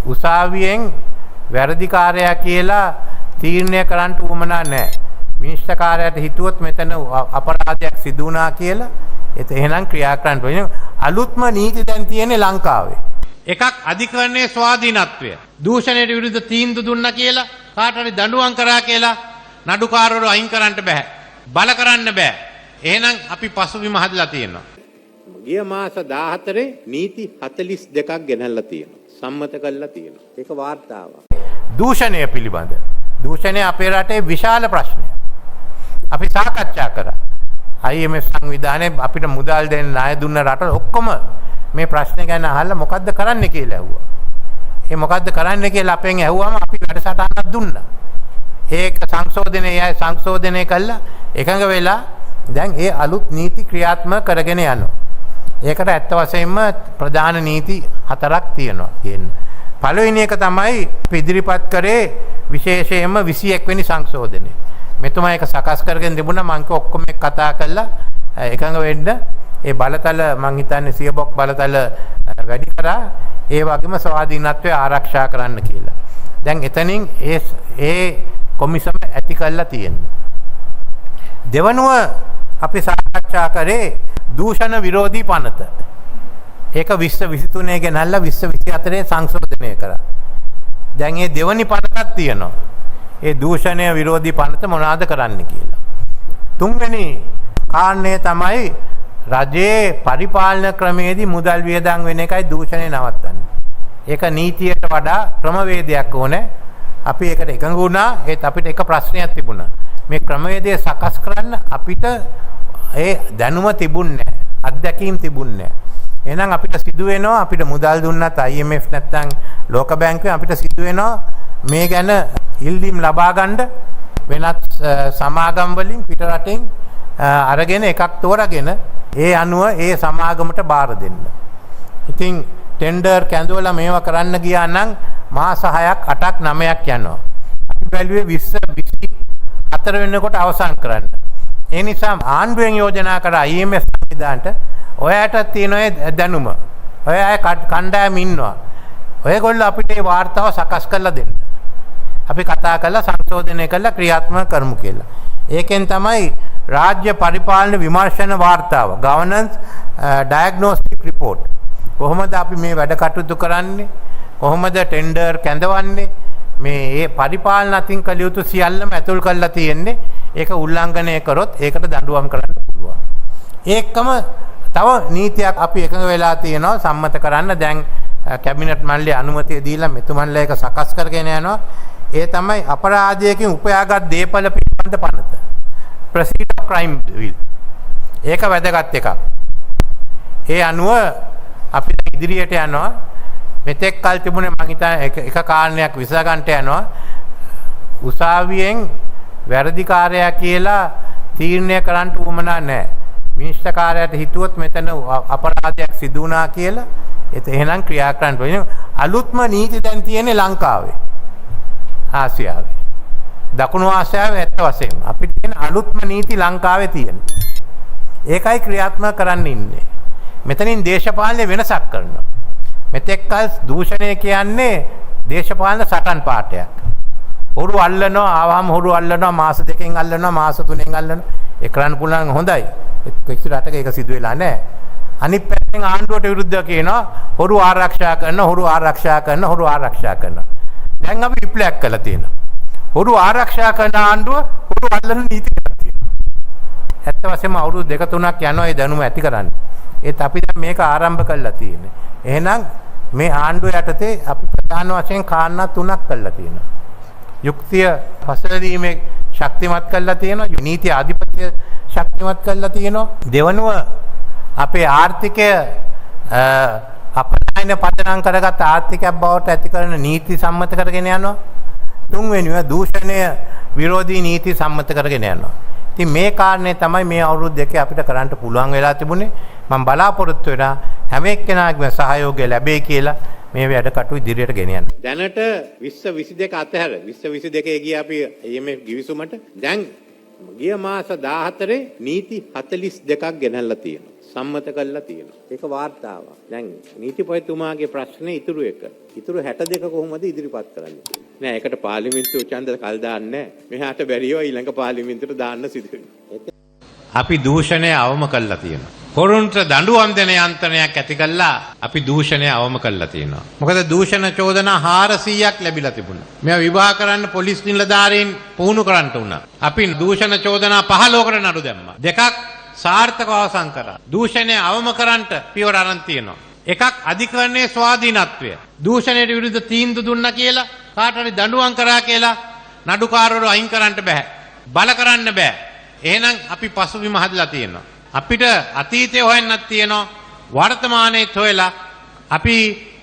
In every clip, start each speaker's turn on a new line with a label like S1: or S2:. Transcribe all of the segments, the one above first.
S1: උසාවියෙන් වැරදිකාරයා කියලා තීරණය කරන්න උවමනා නැහැ. විනිශ්චයකාරයාට හිතුවොත් මෙතන අපරාධයක් සිදු වුණා කියලා ඒත් එහෙනම් ක්‍රියා කරන්න ඕනේ. අලුත්ම නීති දැන් තියෙන්නේ ලංකාවේ.
S2: එකක් අධිකරණයේ ස්වාධීනත්වය. දූෂණයට විරුද්ධ තීන්දුව දුන්නා කියලා කාට හරි දඬුවම් කරා කියලා නඩුකාරවරු අයින් කරන්න බෑ. බල කරන්න බෑ. එහෙනම් අපි පසුබිම හදලා තියෙනවා.
S1: ගිය මාස 14 නීති 42ක් ගෙනල්ලා තියෙනවා. සම්මත කරලා තියෙනවා. ඒක වාර්තාවක්. දූෂණය පිළිබඳ. දූෂණය අපේ රටේ විශාල ප්‍රශ්නයක්. අපි සාකච්ඡා කරා. IMF සංවිධානයේ අපිට මුදල් දෙන්න ණය දුන්න රටවල ඔක්කොම මේ ප්‍රශ්නේ ගැන අහලා මොකද්ද කරන්න කියලා ඇහුවා. ඒ මොකද්ද කරන්න කියලා අපෙන් ඇහුවම අපි වැඩසටහනක් දුන්නා. ඒක සංශෝධනය ඒ අය සංශෝධනය කළා, එකඟ වෙලා දැන් ඒ අලුත් නීති ක්‍රියාත්මක කරගෙන යනවා. ඒකට ඇත්ත වශයෙන්ම ප්‍රධාන නීති හතරක් තියෙනවා කියන්න. පළවෙනි එක තමයි අපි ඉදිරිපත් කරේ විශේෂයෙන්ම 21 වෙනි සංශෝධනය. මෙතුමා ඒක සකස් කරගෙන තිබුණා. මං කිව්වා ඔක්කොම එක්ක කතා කරලා එකඟ වෙන්න. ඒ බලතල මං හිතන්නේ සියබොක් බලතල වැඩි කරා. ඒ වගේම ස්වාධීනත්වය ආරක්ෂා කරන්න කියලා. දැන් එතනින් ඒ ඒ කොමිසම ඇති කරලා තියෙනවා. දෙවනුව අපි සාකච්ඡා කරේ දූෂණ විරෝධී පනත. ඒක 2023 ගෙනල්ලා 2024 සංශෝධනය කරා. දැන් ඒ දෙවනි පනතක් තියෙනවා. ඒ දූෂණය විරෝධී පනත මොනවාද කරන්න කියලා. තුන්වෙනි කාරණය තමයි රජයේ පරිපාලන ක්‍රමයේදී මුදල් වියදම් වෙන එකයි දූෂණය නවත්තන්නේ. ඒක නීතියට වඩා ක්‍රමවේදයක් ඕනේ. අපි ඒකට එකඟ වුණා. ඒත් අපිට එක ප්‍රශ්නයක් තිබුණා. මේ ක්‍රමවේදය සකස් කරන්න අපිට ඒ දැනුම තිබුණේ නැහැ. අත්දැකීම් තිබුණේ නැහැ. එහෙනම් අපිට සිදු වෙනවා, අපිට මුදල් දුන්නත් IMF නැත්නම් ලෝක බැංකුවෙන්, අපිට සිදු වෙනවා මේ ගැන ඉල්ලීම් ලබා ගන්න වෙනත් සමාගම් වලින්, පිට රටෙන් අරගෙන එකක් තෝරාගෙන ඒ අනුව ඒ සමාගමට බාර දෙන්න. ඉතින් ටෙන්ඩර් කැඳවලා මේවා කරන්න ගියා නම් මාස 6ක් 8ක් 9ක් යනවා. අපි බැලුවේ 20 24 වෙනකොට අවසන් කරන්න. ඒ නිසා ආණ්ඩුවෙන් යෝජනා කර IMF සංවිධානට, ඔයාටත් තියෙන ඔය දැනුම. ඔය අය කණ්ඩායම ඉන්නවා. ඔයගොල්ලෝ අපිට මේ වාර්තාව සකස් කරලා දෙන්න. අපි කතා කරලා සංශෝධනය කරලා ක්‍රියාත්මක කරමු කියලා. ඒකෙන් තමයි රාජ්‍ය පරිපාලන විමර්ශන වාර්තාව, governance diagnostic report. කොහොමද අපි මේ වැඩ කටයුතු කරන්නේ? කොහොමද ටෙන්ඩර් කැඳවන්නේ? මේ ඒ පරිපාලන අතින් කළ යුතු සියල්ලම ඇතුල් කරලා තියෙන්නේ. ඒක උල්ලංඝනය කරොත් ඒකට දඬුවම් කරන්න පුළුවන්. ඒකම තව නීතියක් අපි එකඟ වෙලා තියෙනවා සම්මත කරන්න. දැන් කැබිනට් මණ්ඩලයේ අනුමැතිය දීලා මෙතුමන්ලා ඒක සකස් කරගෙන යනවා. ඒ තමයි අපරාධයකින් උපයාගත් දේපල පිළිබඳ පනත. Proceed of Crime Bill. ඒක වැදගත් එකක්. ඒ අනුව අපි දැන් ඉදිරියට යනවා. මෙතෙක් කල් තිබුණේ මං හිතන්නේ එක එක කාරණයක් විසඳ ගන්නට යනවා. උසාවියෙන් වැරදිකාරයා කියලා තීරණය කරන්න උවමනා නැහැ. විනිශ්චයකාරයාට හිතුවොත් මෙතන අපරාධයක් සිදු වුණා කියලා ඒත් එහෙනම් ක්‍රියා කරන්න ඕනේ. අලුත්ම නීති දැන් තියෙන්නේ ලංකාවේ. ආසියාවේ. දකුණු ආසියාවේ ඇත්ත වශයෙන්ම අපිට තියෙන අලුත්ම නීති ලංකාවේ තියෙනවා. ඒකයි ක්‍රියාත්මක කරන්න ඉන්නේ. මෙතනින් දේශපාලනය වෙනසක් කරනවා. මෙතෙක් කල් දූෂණය කියන්නේ දේශපාලන සටන් පාඨයක්. හොරු අල්ලනවා, ආවම හොරු අල්ලනවා, මාස 2කින් අල්ලනවා, මාස 3න් අල්ලනවා. ඒ කරන්න පුළුවන් හොඳයි. කිසි රටක ඒක සිදු වෙලා නැහැ. අනිත් පැත්තෙන් ආණ්ඩුවට විරුද්ධව කියනවා හොරු ආරක්ෂා කරන, හොරු ආරක්ෂා කරන, හොරු ආරක්ෂා කරන. දැන් අපි විප්ලවයක් කළා තියෙනවා. හොරු ආරක්ෂා කරන ආණ්ඩුව හොරු අල්ලන නීති කරලා තියෙනවා. ඇත්ත වශයෙන්ම අවුරුදු දෙක තුනක් යනවා ඒ දැනුම ඇති කරන්න. ඒත් අපි දැන් මේක ආරම්භ කරලා තියෙන්නේ. එහෙනම් මේ ආණ්ඩුව යටතේ අපි ප්‍රධාන වශයෙන් කාරණා තුනක් කරලා තියෙනවා. යුක්තිය පසලදීමේ ශක්තිමත් කරලා තියෙනවා. නීති ආධිපත්‍ය ශක්තිමත් කරලා තියෙනවා. දෙවනුව අපේ ආර්ථිකය අපනයන පදනම් කරගත් ආර්ථිකයක් බවට ඇති කරන නීති සම්මත කරගෙන යනවා. තුන්වෙනිව දූෂණය විරෝධී නීති සම්මත කරගෙන යනවා. ඉතින් මේ කාරණේ තමයි මේ අවුරුදු දෙකේ අපිට කරන්න පුළුවන් වෙලා තිබුණේ. මම බලාපොරොත්තු වෙනා හැම එක්කෙනාගේම සහයෝගය ලැබෙයි කියලා මේ වැඩ කටයුතු ඉදිරියට ගෙන යන්න.
S2: දැනට 2022 අතහැර 2022 ගිය අපි IMF ගිවිසුමට දැන් ගිය මාස 14 නීති 42ක් ගෙනල්ලා තියෙනවා.
S1: සම්මත කරලා තියෙනවා. ඒක වාර්තාවක්. දැන් නීතිපතිතුමාගේ ප්‍රශ්නේ ඉතුරු එක. ඉතුරු 62 කොහොමද ඉදිරිපත් කරන්නේ කියලා. නෑ, ඒකට පාර්ලිමේන්තුව ඡන්ද කල් දාන්නේ නෑ. මෙහාට බැරිව ඊළඟ පාර්ලිමේන්තුවට දාන්න සිදු වෙනවා.
S2: අපි දූෂණය අවම කරලා තියෙනවා. හොරුන්ට දඬුවම් දෙන යන්ත්‍රණයක් ඇති කළා අපි දූෂණය අවම කරලා තියෙනවා. මොකද දූෂණ චෝදනා 400ක් ලැබිලා තිබුණා. මේවා විවාහ කරන්න පොලිස් නිලධාරීන් පුහුණු කරන්න වුණා. අපි දූෂණ චෝදනා 15කට නඩු දැම්මා. දෙකක් සාර්ථකව අවසන් කරා. දූෂණය අවම කරන්නට පියවර අරන් තියෙනවා. එකක් අධිකරණයේ ස්වාධීනත්වය. දූෂණයට විරුද්ධ තීන්දුව දුන්නා කියලා කාට හරි දඬුවම් කරා කියලා නඩුකාරවරු අයින් කරන්න බෑ. බල කරන්න බෑ. එහෙනම් අපි පසුබිම හදලා තියෙනවා. අපිට අතීතය හොයන්නත් තියෙනවා, වර්තමානයේත් හොයලා අපි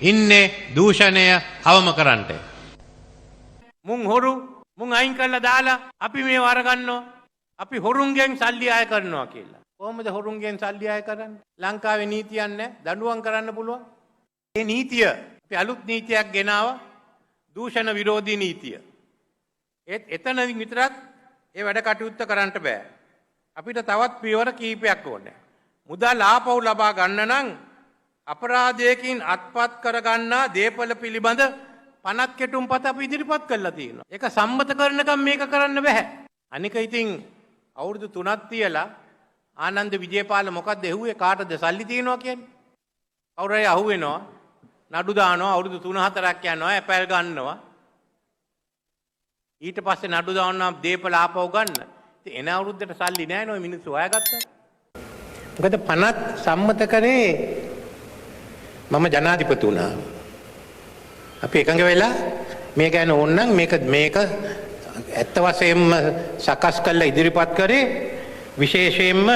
S2: ඉන්නේ දූෂණය අවම කරන්නට. මුන් හොරු, මුන් අයින් කරලා දාලා අපි මේව අරගන්නවා. අපි හොරුන්ගෙන් සල්ලි අය කරනවා කියලා. කොහොමද හොරුන්ගෙන් සල්ලි අය කරන්නේ? ලංකාවේ නීතියක් නැහැ. දඬුවම් කරන්න පුළුවන්. ඒ නීතිය අපි අලුත් නීතියක් ගෙනාවා. දූෂණ විරෝධී නීතිය. ඒත් එතනදින් විතරක් ඒ වැඩ කටයුත්ත කරන්න බෑ. අපිට තවත් පියවර කීපයක් ඕනේ. මුදල් ආපහු ලබා ගන්න නම් අපරාධයකින් අත්පත් කරගන්නා දේපළ පිළිබඳ පනත් කෙටුම්පත අපි ඉදිරිපත් කරලා තියෙනවා. ඒක සම්මත කරනකම් මේක කරන්න බෑ. අනික ඉතින් අවුරුදු 3ක් තියලා ආනන්ද විජේපාල මොකද්ද එහුවේ, කාටද සල්ලි තියෙනවා කියන්නේ? කවුරු හරි අහුවෙනවා, නඩු දානවා, අවුරුදු 3-4ක් යනවා, ඇපැල් ගන්නවා. ඊට පස්සේ නඩු දානවා දේපළ ආපහු ගන්න. ඉතින් එන අවුරුද්දට සල්ලි නෑ නේ ඔය මිනිස්සු හොයාගත්තා.
S1: මොකද පනත් සම්මත කරේ මම ජනාධිපති වුණා. අපි එකඟ වෙලා මේ ගැන ඕනනම් මේක මේක ඇත්ත වශයෙන්ම සකස් කරලා ඉදිරිපත් කරේ විශේෂයෙන්ම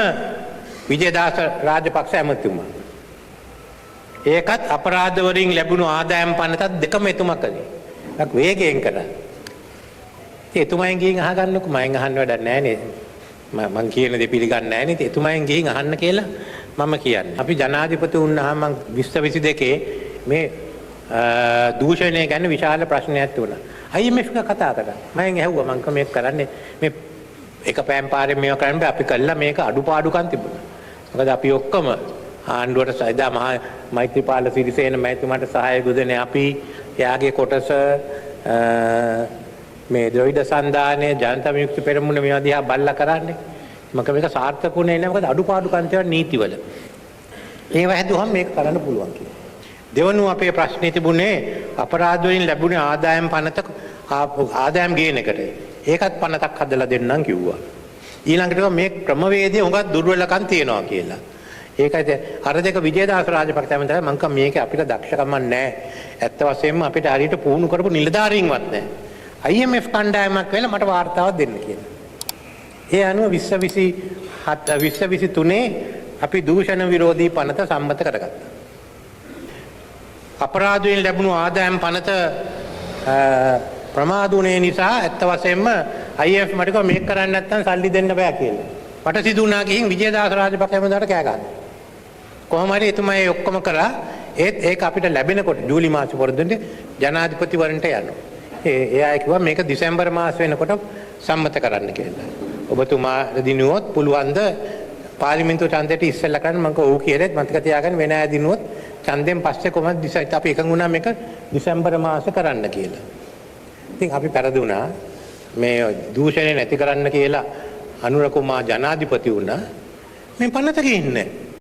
S1: විජේදාස රාජපක්ෂ ඇමතිතුමා. ඒකත් අපරාධ වලින් ලැබුණු ආදායම් පනතත් දෙකම එතුමා කළේ. ටිකක් වේගයෙන් කරා. ඉතින් එතුමෙන් ගිහින් අහගන්නකො, මගෙන් අහන්න වැඩක් නෑ නේ. මං කියන දේ පිළිගන්නේ නෑ නේ. ඉතින් එතුමෙන් ගිහින් අහන්න කියලා මම කියන්නේ. අපි ජනාධිපති වුණාම මං 2022 මේ දූෂණය ගැන විශාල ප්‍රශ්නයක් තිබුණා. IMF එක කතා කරා. මගෙන් ඇහුවා මං කිව්වා මේක කරන්නේ මේ එක පෑන් පාරෙන් මේවා කරන්න බෑ, අපි කළා මේක අඩුපාඩුකම් තිබුණා. මොකද අපි ඔක්කොම ආණ්ඩුවට එදා මහා මෛත්‍රීපාල සිරිසේන මැතිතුමාට සහාය දෙන්නේ අපි, එයාගේ කොටස, මේ ද්‍රවිඩ සන්ධානය, ජනතා විමුක්ති පෙරමුණ මේවා දිහා බල්ලා කරන්නේ. මක මේක සාර්ථක වුණේ නෑ, මොකද අඩුපාඩුකම් තියෙනවා නීතිවල. ඒව හැදුවම මේක කරන්න පුළුවන් කියලා. දෙවනුව අපේ ප්‍රශ්නේ තිබුණේ අපරාධ වලින් ලැබුණේ ආදායම් පනත ආදායම් ගේන එකට. ඒකත් පනතක් හදලා දෙන්නම් කිව්වා. ඊළඟට කිව්වා මේ ක්‍රමවේදය හුඟක් දුර්වලකම් තියෙනවා කියලා. ඒකයි අර දෙක විජේදාස රාජපක්ෂ ඇමතිතුමා මං කිව්වා මේක අපිට දක්ෂකමක් නෑ. ඇත්ත වශයෙන්ම අපිට හරියට පුහුණු කරපු නිලධාරීන්වත් නෑ. IMF කණ්ඩායමක් වෙලා මට වාර්තාවක් දෙන්න කියලා. ඒ අනුව 2027 2023 අපි දූෂණ විරෝධී පනත සම්මත කරගත්තා. අපරාධ වලින් ලැබුණු ආදායම් පනත ප්‍රමාද වුණේ නිසා ඇත්ත වශයෙන්ම IMF මට කිව්වා මේක කරන්න නැත්නම් සල්ලි දෙන්න බෑ කියලා. මට සිදු වුණා ගිහින් විජේදාස රාජපක්ෂ ඇමතිතුමාට කෑ ගහන්න. කොහොම හරි එතුමා ඒ ඔක්කොම කරා. ඒත් ඒක අපිට ලැබෙනකොට ජූලි මාසෙ පොරොන්දුනේ ජනාධිපතිවරණට යනවා. ඒ අය කිව්වා මේක දෙසැම්බර් මාස වෙනකොට සම්මත කරන්න කියලා. ඔබතුමා දිනුවොත් පුළුවන් ද පාර්ලිමේන්තුව ඡන්දයට ඉස්සෙල්ලා කරන්න? මං කිව්වා ඔව් කියලා. මතක තියාගන්න වෙන අය දිනුවොත් ඡන්දයෙන් පස්සේ කොහොමද අපි එකඟ වුණා මේක දෙසැම්බර් මාසේ කරන්න කියලා. ඉතින් අපි පෙරදුනා. මේ දූෂණය නැති කරන්න කියලා අනුර කුමාර ජනාධිපති වුණා. මේ පනත ගිහින්නේ.